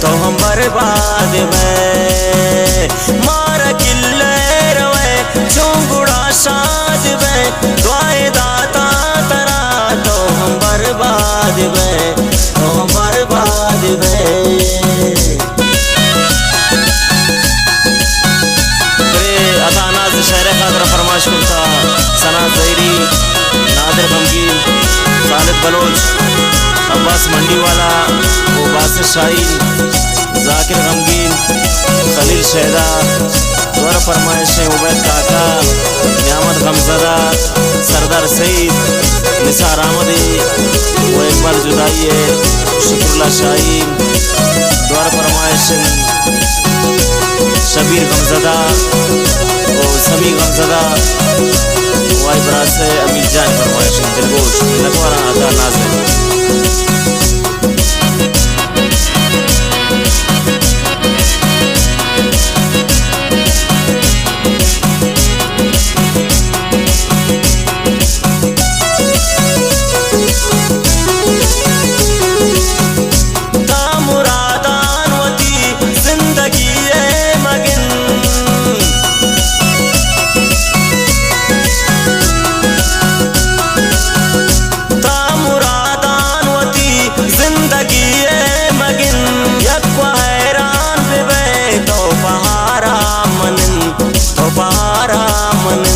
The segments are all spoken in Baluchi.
تو ہم برباد بئے۔ مارا کلے روئے، چون گڑا شاد بئے۔ دعائے داتا ترا، تو ہم برباد بئے، تو ہم برباد بئے۔ برے عطا ناز شاعر خاطر فرمائش کرتا، ثنا زہیری، نادر غمگین، خالد بلوچ، عباس منڈی والا، و باسط شاہین، ذاکر غمگین، خلیل شیدا، دوبارہ فرمائش ہے عبید کاکا، نعمت غمزدہ، سردار سعید، نثار احمدی و اقبال جدائی ہے، شکر اللہ شاہین، دوبارہ فرمائش ہے شبیر غمزدہ و سمیع غمزدہ و آئی براس امیر جان فرمائش ہے دلگوش، منتوار آں عطا ناز ہے۔ تا مرادان وتی زندگی ء مگن۔ تا مرادان وتی زندگی ء مگن، یک و حیران بہ بئے تو پہارا منن، تو پہارا منن۔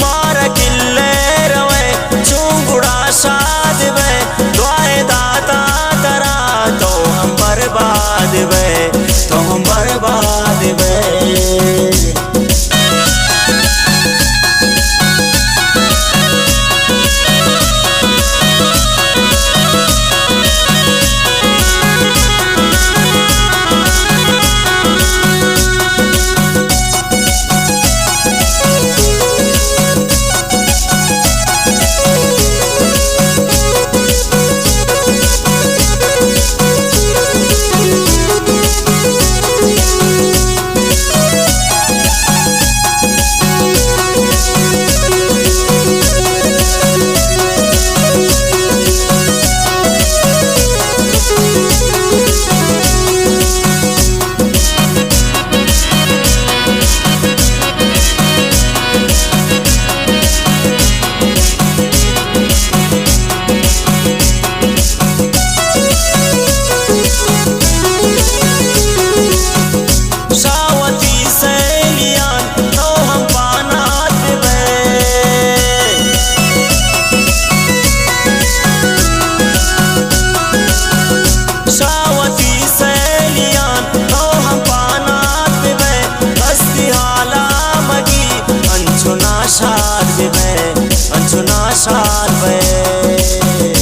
مارا کلے روئے، چون گڑا شاد بئے، دعائے داتا ترا، تو ہم برباد بئے، تو ہم برباد بئے۔ شاہ وتی سیلیان تو ہم پانات بہ بئے۔ شاہ وتی سیلیان تو ہم پانات بہ بئے۔ ہستی حالا مگی انچو ناشاد بہ بئے، انچو ناشاد بہ بئے۔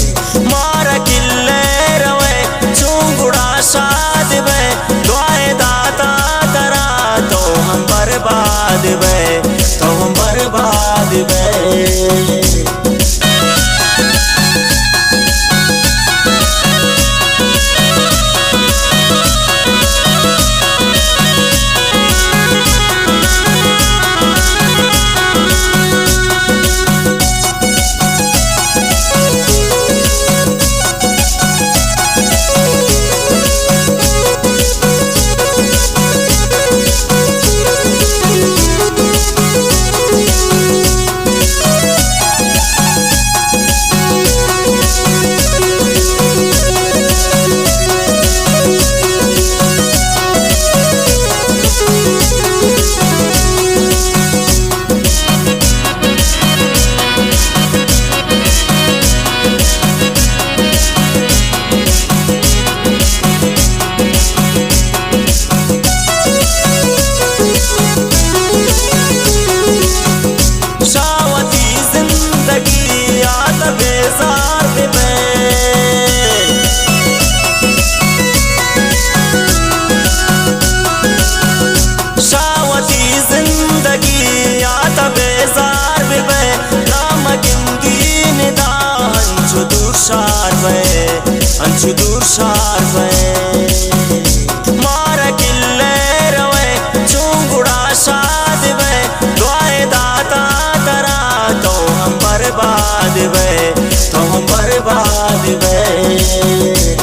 مارا کلے روئے، چون گڑا شاد بئے، دعائے داتا ترا، تو ہم برباد بئے، تو ہم برباد بئے۔ شاہ وتی زندگی ءَ تو بیزار بہ بئے۔ شاہ وتی زندگی ءَ تو بیزار بہ بئے۔ نام گندی ندا انچو دور شار بئے، انچو دور شار بئے۔ مارا کلے روئے، چون گڑا شاد بئے، دعائے داتا ترا، تو ہم برباد بئے، تو ہم برباد بئے۔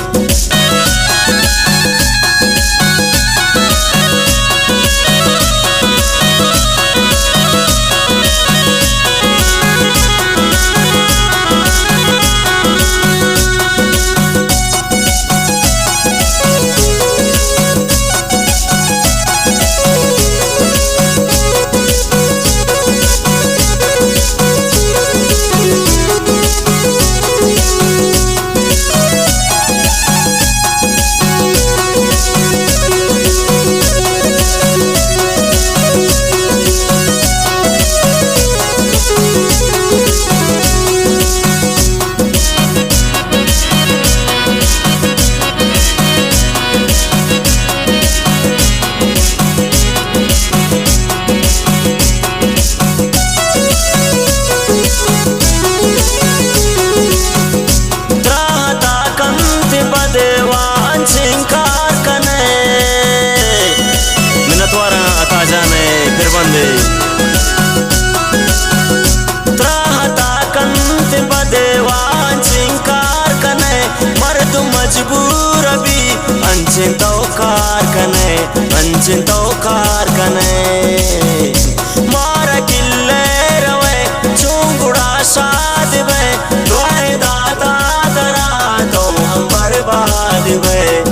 چنتو کار کنے، من چنتو کار کنے۔ مارا کلے روے، چون گڑا شاد بے، دعائے داتا ترا تو ہم برباد بے۔